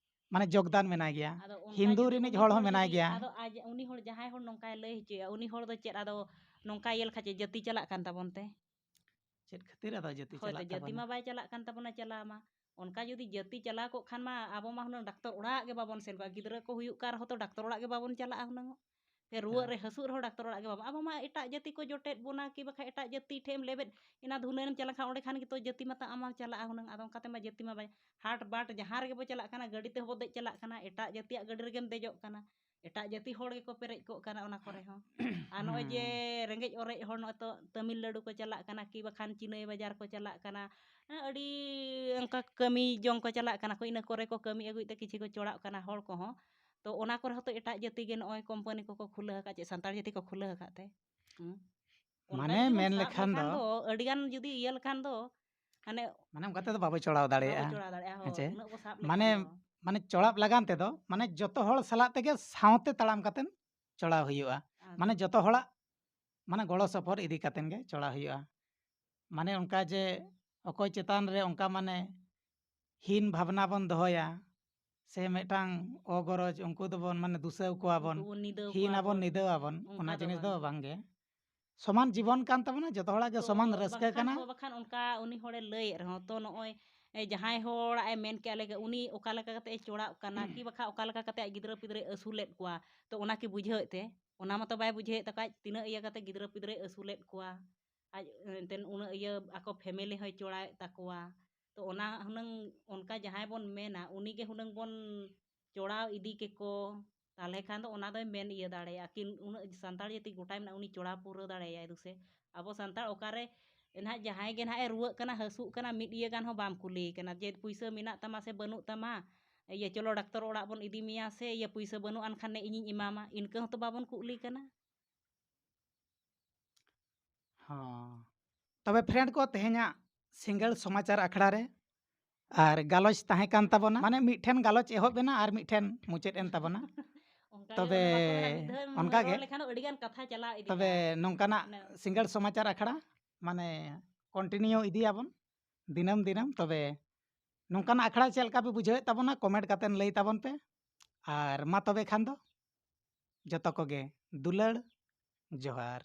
ᱢᱟᱱᱮ ᱡᱳᱜᱽᱫᱟᱱ ᱢᱮᱱᱟᱭ ᱜᱮᱭᱟ᱾ ᱟᱫᱚ ᱚᱱᱠᱟ ᱦᱤᱱᱫᱩ ᱡᱩᱫᱤ ᱨᱤᱱᱤᱡ ᱩᱱᱤ ᱦᱚᱲ ᱦᱚᱸ ᱦᱚᱲ ᱢᱮᱱᱟᱭ ᱡᱩᱫᱤ, ᱜᱮᱭᱟ᱾ ᱟᱫᱚ ᱟᱡ, ᱩᱱᱤ ᱦᱚᱲ, ᱡᱟᱦᱟᱸᱭ ᱦᱚᱲ ᱱᱚᱝᱠᱟᱭ ᱞᱟᱹᱭ ᱦᱚᱪᱚᱭᱟ, ᱩᱱᱤ ᱦᱚᱲ ᱫᱚ ᱪᱮᱫ ᱟᱫᱚ ᱱᱚᱝᱠᱟ ᱤᱭᱟᱹ ᱞᱮᱠᱷᱟᱱ ᱪᱮᱫ ᱡᱟᱹᱛᱤ ᱪᱟᱞᱟᱜ ᱠᱟᱱ ᱛᱟᱵᱚᱱ ᱛᱮ? ᱪᱮᱫ ᱠᱷᱟᱹᱛᱤᱨ ᱟᱫᱚ ᱡᱟᱹᱛᱤ ᱦᱳᱭ ᱪᱟᱞᱟᱜ ᱛᱚ, ᱡᱟᱹᱛᱤ ᱛᱟᱵᱚᱱᱟ? ᱢᱟ ᱵᱟᱭ ᱪᱟᱞᱟᱜ ᱠᱟᱱ ᱛᱟᱵᱚᱱᱟ, ᱪᱟᱞᱟᱣ ᱢᱟ᱾ ᱚᱱᱠᱟ ᱡᱩᱫᱤ ᱡᱟᱹᱛᱤ ᱪᱟᱞᱟᱣ ᱠᱚᱜ ᱠᱷᱟᱱ ᱢᱟ ᱟᱵᱚ ᱢᱟ ᱦᱩᱱᱟᱹᱝ ᱰᱟᱠᱛᱚᱨ ᱚᱲᱟᱜ ᱜᱮ ᱵᱟᱵᱚᱱ ᱥᱮᱱ ᱠᱚᱜᱼᱟ᱾ ᱜᱤᱫᱽᱨᱟᱹ ᱠᱚ ᱦᱩᱭᱩᱜ ᱠᱟᱱ ᱨᱮᱦᱚᱸ ᱛᱚ ᱰᱟᱠᱛᱚᱨ ᱚᱲᱟᱜ ᱜᱮ ᱵᱟᱵᱚᱱ ᱪᱟᱞᱟᱜᱼᱟ ᱦᱩᱱᱟᱹᱝ᱾ ᱯᱷᱮᱨ ᱨᱩᱣᱟᱹᱜ ᱦᱮᱸ᱾ ᱨᱮ ᱦᱟᱹᱥᱩᱜ ᱨᱮᱦᱚᱸ ᱰᱟᱠᱛᱚᱨ ᱚᱲᱟᱜ ᱜᱮ ᱵᱟᱵᱚᱱ, ᱟᱵᱚ ᱢᱟ ᱮᱴᱟᱜ ᱡᱟᱹᱛᱤ ᱠᱚ ᱡᱚᱴᱮᱫ ᱵᱚᱱᱟ ᱠᱤ ᱵᱟᱠᱷᱟᱡ ᱮᱴᱟᱜ ᱡᱟᱹᱛᱤ ᱴᱷᱮᱡ ᱮᱢ ᱞᱮᱵᱮᱫ ᱮᱱᱟ, ᱫᱷᱩᱱᱟᱹᱭ ᱮᱢ ᱪᱟᱞᱟᱣ ᱠᱷᱟᱱ ᱚᱸᱰᱮ ᱠᱷᱟᱱ ᱜᱮᱛᱚ ᱡᱟᱹᱛᱤ ᱢᱟᱛᱚ ᱟᱢᱟᱜ ᱪᱟᱞᱟᱜᱼᱟ ᱦᱩᱱᱟᱹᱝ᱾ ᱟᱫᱚ ᱚᱱᱠᱟ ᱛᱮᱢᱟ ᱡᱟᱹᱛᱤ ᱢᱟ ᱵᱟᱭ, ᱦᱟᱴ ᱵᱟᱴ ᱡᱟᱦᱟᱸ ᱨᱮᱜᱮ ᱵᱚ ᱪᱟᱞᱟᱜ ᱠᱟᱱᱟ, ᱜᱟᱹᱰᱤ ᱛᱮᱦᱚᱸ ᱵᱚ ᱫᱮᱡ ᱪᱟᱞᱟᱜ ᱠᱟᱱᱟ, ᱮᱴᱟᱜ ᱡᱟᱹᱛᱤᱭᱟᱜ ᱜᱟᱹᱰᱤ ᱨᱮᱜᱮᱢ ᱫᱮᱡᱚᱜ ᱠᱟᱱᱟ, ᱮᱴᱟᱜ ᱡᱟᱹᱛᱤ ᱦᱚᱲ ᱜᱮᱠᱚ ᱯᱮᱨᱮᱡ ᱠᱚᱜ ᱠᱟᱱᱟ ᱚᱱᱟ ᱠᱚᱨᱮ ᱦᱚᱸ᱾ ᱟᱨ ᱱᱚᱜᱼᱚᱭ ᱡᱮ ᱦᱩᱸ᱾ ᱨᱮᱸᱜᱮᱡ ᱚᱨᱮᱡ ᱦᱚᱲ ᱱᱚᱜᱼᱚᱭ ᱛᱚ ᱛᱟᱢᱤᱞᱱᱟᱲᱩ ᱠᱚ ᱪᱟᱞᱟᱜ ᱠᱟᱱᱟ ᱠᱤ ᱵᱟᱠᱷᱟᱱ ᱪᱤᱱᱟᱹᱭ ᱵᱟᱡᱟᱨ ᱠᱚ ᱪᱟᱞᱟᱜ ᱠᱟᱱᱟ, ᱦᱮᱸ, ᱟᱹᱰᱤ ᱚᱱᱠᱟ ᱠᱟᱹᱢᱤ ᱡᱚᱝ ᱠᱚ ᱪᱟᱞᱟᱜ ᱠᱟᱱᱟ ᱠᱚ, ᱤᱱᱟᱹ ᱠᱚᱨᱮ ᱠᱚ ᱠᱟᱹᱢᱤ ᱟᱹᱜᱩᱭᱮᱫ ᱛᱮ ᱠᱤᱪᱷᱩ ᱠᱚ ᱪᱚᱲᱟᱜ ᱠᱟᱱᱟ ᱦᱚᱲ ᱠᱚᱦᱚᱸ᱾ ᱛᱚ ᱚᱱᱟ ᱠᱚᱨᱮ ᱦᱚᱸᱛᱚ ᱮᱴᱟᱜ ᱡᱟᱹᱛᱤ ᱜᱮ ᱱᱚᱜᱼᱚᱭ ᱠᱳᱢᱯᱟᱱᱤ ᱠᱚᱠᱚ ᱠᱷᱩᱞᱟᱹᱣ ᱟᱠᱟᱫ, ᱪᱮᱫ ᱥᱟᱱᱛᱟᱲ ᱡᱟᱹᱛᱤ ᱠᱚ ᱠᱷᱩᱞᱟᱹᱣ ᱟᱠᱟᱫ ᱛᱮ? ᱦᱩᱸ᱾ ᱚᱱᱠᱟ ᱢᱟᱱᱮ ᱡᱩᱫᱤ ᱵᱚᱱ ᱢᱮᱱ ᱥᱟᱵ ᱞᱮᱠᱷᱟᱱ ᱞᱮᱠᱷᱟᱱ ᱫᱚ ᱫᱚ, ᱟᱹᱰᱤ ᱜᱟᱱ ᱡᱩᱫᱤ ᱤᱭᱟᱹ ᱞᱮᱠᱷᱟᱱ ᱫᱚ, ᱢᱟᱱᱮ ᱢᱟᱱᱮ ᱚᱱᱠᱟ ᱛᱮᱫᱚ ᱵᱟᱵᱚ ᱪᱚᱲᱟᱣ ᱵᱟᱵᱚ ᱫᱟᱲᱮᱭᱟᱜᱼᱟ᱾ ᱪᱚᱲᱟᱣ ᱫᱟᱲᱮᱭᱟᱜᱼᱟ, ᱦᱳᱭ, ᱦᱮᱸ ᱪᱮ? ᱩᱱᱟᱹᱜ ᱵᱚ ᱥᱟᱵ ᱢᱟᱱᱮ, ᱞᱮᱠᱷᱟᱱ ᱫᱚ᱾ ᱢᱟᱱᱮ ᱪᱚᱲᱟᱣ ᱞᱟᱜᱟᱱ ᱛᱮᱫᱚ, ᱢᱟᱱᱮ ᱡᱚᱛᱚ ᱦᱚᱲ ᱥᱟᱞᱟᱜ ᱛᱮᱜᱮ ᱥᱟᱶᱛᱮ ᱛᱟᱲᱟᱢ ᱠᱟᱛᱮᱱ ᱪᱚᱲᱟᱣ ᱦᱩᱭᱩᱜᱼᱟ᱾ ᱟᱫᱚ ᱢᱟᱱᱮ ᱡᱚᱛᱚ ᱦᱚᱲᱟᱜ ᱢᱟᱱᱮ ᱜᱚᱲᱚ ᱥᱚᱯᱚᱦᱚᱫ ᱤᱫᱤ ᱠᱟᱛᱮᱱ ᱜᱮ ᱪᱚᱲᱟᱣ ᱦᱩᱭᱩᱜᱼᱟ᱾ ᱢᱟᱱᱮ ᱚᱱᱠᱟ ᱡᱮ ᱚᱠᱚᱭ ᱪᱮᱛᱟᱱ ᱨᱮ ᱚᱱᱠᱟ ᱢᱟᱱᱮ ᱦᱤᱱ ᱵᱷᱟᱵᱽᱱᱟ ᱵᱚᱱ ᱫᱚᱦᱚᱭᱟ, ᱥᱮ ᱢᱤᱫᱴᱟᱝ ᱚᱜᱚᱨᱚᱡᱽ ᱩᱱᱠᱩ ᱫᱚᱵᱚᱱ ᱢᱟᱱᱮ ᱫᱩᱥᱟᱹᱣ ᱠᱚᱣᱟ ᱵᱚᱱ, ᱩᱱᱠᱩ ᱵᱚᱱ ᱱᱤᱫᱟᱹᱣ ᱦᱤᱱ ᱠᱚᱣᱟ ᱟᱵᱚᱱ, ᱵᱚᱱ᱾ ᱱᱤᱫᱟᱹᱣ ᱟᱵᱚᱱ, ᱚᱱᱠᱟ ᱚᱱᱟ ᱫᱚ ᱡᱤᱱᱤᱥ ᱫᱚ ᱵᱟᱝ᱾ ᱵᱟᱝ ᱜᱮ᱾ ᱥᱚᱢᱟᱱ ᱡᱤᱵᱚᱱ ᱠᱟᱱ ᱛᱟᱵᱚᱱᱟ, ᱡᱚᱛᱚ ᱦᱚᱲᱟᱜ ᱜᱮ ᱛᱚ ᱥᱚᱢᱟᱱ ᱨᱟᱹᱥᱠᱟᱹ ᱵᱟᱝᱠᱷᱟᱱ ᱠᱟᱱᱟ᱾ ᱫᱚ, ᱵᱟᱠᱷᱟᱱ ᱚᱱᱠᱟ ᱩᱱᱤ ᱦᱚᱲᱮ ᱞᱟᱹᱭᱮᱫ ᱨᱮᱦᱚᱸ ᱛᱚ, ᱱᱚᱜᱼᱚᱭ, ᱮ, ᱡᱟᱦᱟᱸᱭ ᱦᱚᱲᱟᱜ ᱮ ᱢᱮᱱ ᱠᱮᱜᱼᱟ, ᱞᱮᱠᱟ ᱩᱱᱤ ᱚᱠᱟ ᱞᱮᱠᱟ ᱠᱟᱛᱮ ᱮ ᱪᱚᱲᱟᱣᱚᱜ ᱠᱟᱱᱟ ᱠᱤ ᱵᱟᱠᱷᱟᱱ ᱚᱠᱟ ᱞᱮᱠᱟ ᱠᱟᱛᱮ ᱟᱡ ᱜᱤᱫᱽᱨᱟᱹ ᱯᱤᱫᱽᱨᱟᱹᱭ ᱟᱹᱥᱩᱞᱮᱫ ᱠᱚᱣᱟ, ᱛᱚ ᱚᱱᱟ ᱠᱤ ᱵᱩᱡᱷᱟᱹᱣᱮᱫ ᱛᱮ? ᱚᱱᱟ ᱢᱟᱛᱚ ᱵᱟᱭ ᱵᱩᱡᱷᱟᱹᱣᱮᱫ ᱛᱟᱠᱚᱣᱟ, ᱟᱡ ᱛᱤᱱᱟᱹᱜ ᱤᱭᱟᱹ ᱠᱟᱛᱮ ᱜᱤᱫᱽᱨᱟᱹ ᱯᱤᱫᱽᱨᱟᱹᱭ ᱟᱹᱥᱩᱞᱮᱫ ᱠᱚᱣᱟ᱾ ᱟᱡ, ᱮᱱᱛᱮᱱ ᱩᱱᱟᱹᱜ ᱤᱭᱟᱹ ᱟᱠᱚ family ᱦᱚᱸᱭ ᱪᱚᱲᱟᱣᱮᱫ ᱛᱟᱠᱚᱣᱟ᱾ ᱛᱚ ᱚᱱᱟ ᱦᱩᱱᱟᱹᱝ ᱚᱱᱠᱟ ᱡᱟᱦᱟᱸᱭ ᱵᱚᱱ ᱢᱮᱱᱟ, ᱩᱱᱤ ᱜᱮ ᱦᱩᱱᱟᱹᱝ ᱵᱚᱱ ᱪᱚᱲᱟᱣ ᱤᱫᱤ ᱠᱮᱠᱚ, ᱛᱟᱦᱞᱮ ᱠᱷᱟᱱ ᱫᱚ ᱚᱱᱟ ᱫᱚᱭ ᱢᱮᱱ ᱤᱭᱟᱹ ᱫᱟᱲᱮᱭᱟᱜᱼᱟ᱾ ᱠᱤ ᱩᱱᱟᱹᱜ ᱥᱟᱱᱛᱟᱲ ᱡᱟᱹᱛᱤ ᱜᱚᱴᱟᱭ ᱢᱮᱱᱟᱜᱼᱟ, ᱩᱱᱤ ᱪᱚᱲᱟᱣ ᱯᱩᱨᱟᱹᱣ ᱫᱟᱲᱮᱭᱟᱭᱟᱭ ᱫᱩᱥᱮ? ᱟᱵᱚ ᱥᱟᱱᱛᱟᱲ ᱚᱠᱟᱨᱮ ᱱᱟᱦᱟᱜ ᱡᱟᱦᱟᱸᱭ ᱜᱮ ᱱᱟᱦᱟᱜ ᱮ ᱨᱩᱣᱟᱹᱜ ᱠᱟᱱᱟ, ᱦᱟᱹᱥᱩᱜ ᱠᱟᱱᱟ, ᱢᱤᱫ ᱤᱭᱟᱹ ᱜᱟᱱ ᱦᱚᱸ ᱵᱟᱢ ᱠᱩᱞᱤᱭᱮ ᱠᱟᱱᱟ ᱡᱮ ᱯᱩᱭᱥᱟᱹ ᱢᱮᱱᱟᱜ ᱛᱟᱢᱟ ᱥᱮ ᱵᱟᱹᱱᱩᱜ ᱛᱟᱢᱟ, ᱤᱭᱟᱹ ᱪᱚᱞᱚ ᱰᱟᱠᱛᱚᱨ ᱚᱲᱟᱜ ᱵᱚᱱ ᱤᱫᱤ ᱢᱮᱭᱟ, ᱥᱮ ᱤᱭᱟᱹ ᱯᱩᱭᱥᱟᱹ ᱵᱟᱹᱱᱩᱜ ᱟᱱ ᱠᱷᱟᱱ ᱤᱧᱤᱧ ᱮᱢᱟᱢᱟ, ᱤᱱᱠᱟᱹ ᱦᱚᱸᱛᱚ ᱵᱟᱵᱚᱱ ᱠᱩᱞᱤ ᱠᱟᱱᱟ᱾ ᱦᱚᱸ᱾ ᱛᱚᱵᱮ friend ᱠᱚ, ᱛᱮᱦᱮᱧᱟᱜ ᱥᱤᱸᱜᱟᱹᱲ ᱥᱚᱢᱟᱪᱟᱨ ᱟᱠᱷᱲᱟ ᱨᱮ ᱟᱨ ᱜᱟᱞᱚᱪ ᱛᱟᱦᱮᱸ ᱠᱟᱱ ᱛᱟᱵᱚᱱᱟ, ᱢᱟᱱᱮ ᱢᱤᱫᱴᱷᱮᱱ ᱜᱟᱞᱚᱪ ᱮᱦᱚᱵ ᱮᱱᱟ ᱟᱨ ᱢᱤᱫᱴᱷᱮᱱ ᱢᱩᱪᱟᱹᱫ ᱮᱱ ᱛᱟᱵᱚᱱᱟ᱾ ᱚᱱᱠᱟ ᱛᱚᱵᱮ ᱚᱱᱟ ᱵᱟᱠᱚ ᱢᱮᱱᱟ, ᱢᱤᱫ ᱫᱷᱟᱣ ᱮᱢ ᱚᱱᱠᱟ ᱜᱮ᱾ ᱨᱚᱲ ᱞᱮᱠᱷᱟᱱ ᱫᱚ ᱟᱹᱰᱤ ᱜᱟᱱ ᱠᱟᱛᱷᱟ ᱪᱟᱞᱟᱣ ᱤᱫᱤᱜᱼᱟ᱾ ᱛᱚᱵᱮ ᱱᱚᱝᱠᱟᱱᱟᱜ ᱩᱱᱟᱹᱜ᱾ ᱥᱤᱸᱜᱟᱹᱲ ᱥᱚᱢᱟᱪᱟᱨ ᱟᱠᱷᱲᱟ ᱢᱟᱱᱮ continue ᱤᱫᱤᱭᱟᱵᱚᱱ ᱫᱤᱱᱟᱹᱢ ᱫᱤᱱᱟᱹᱢ᱾ ᱛᱚᱵᱮ ᱱᱚᱝᱠᱟᱱᱟᱜ ᱟᱠᱷᱲᱟ ᱪᱮᱫ ᱞᱮᱠᱟ ᱯᱮ ᱵᱩᱡᱷᱟᱹᱣᱮᱫ ᱛᱟᱵᱚᱱᱟ, comment ᱠᱟᱛᱮ ᱞᱟᱹᱭ ᱛᱟᱵᱚᱱ ᱯᱮ᱾ ᱟᱨ ᱢᱟ ᱛᱚᱵᱮ ᱠᱷᱟᱱ ᱫᱚ ᱡᱚᱛᱚ ᱠᱚᱜᱮ ᱫᱩᱞᱟᱹᱲ ᱡᱚᱦᱟᱨ᱾